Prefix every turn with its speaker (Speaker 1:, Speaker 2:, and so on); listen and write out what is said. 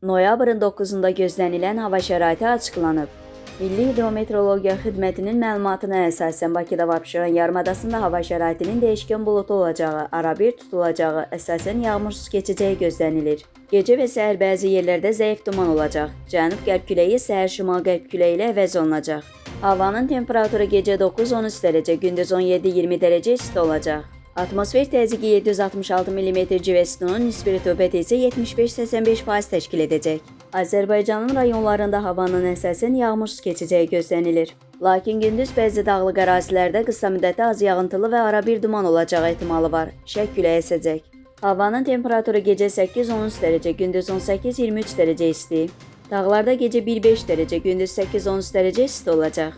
Speaker 1: Noyabrın 9-da gözlənilən hava şəraiti açıqlanıb. Milli Hidrometeorologiya Xidmətinin məlumatına əsasən Bakıda və Abşeron yarımadasında hava şəraitinin dəyişkən buludlu olacağı, arabir tutulacağı, əsasən yağmursuz keçəcəyi gözlənilir. Gecə və səhər bəzi yerlərdə zəif duman olacaq. Cənub-qərb küləyi səhər şimal-qərb küləyi ilə əvəz olunacaq. Havanın temperaturu gecə 9-13 dərəcə, gündüz 17-20 dərəcə isti olacaq. Atmosfer təzyiqi 766 mm civə sütunun nisbi rütubəti isə 75-85% təşkil edəcək. Azərbaycanın rayonlarında havanın əsasən yağmursuz keçəcəyi gözlənilir. Lakin gündüz bəzi dağlıq ərazilərdə qısa müddətli az yağıntılı və arabir duman olacağı ehtimalı var. Şərq küləyi əsəcək. Havanın temperaturu gecə 8-13 dərəcə, gündüz 18-23 dərəcə isti. Dağlarda gecə 1-5 dərəcə, gündüz 8-13 dərəcə isti olacaq.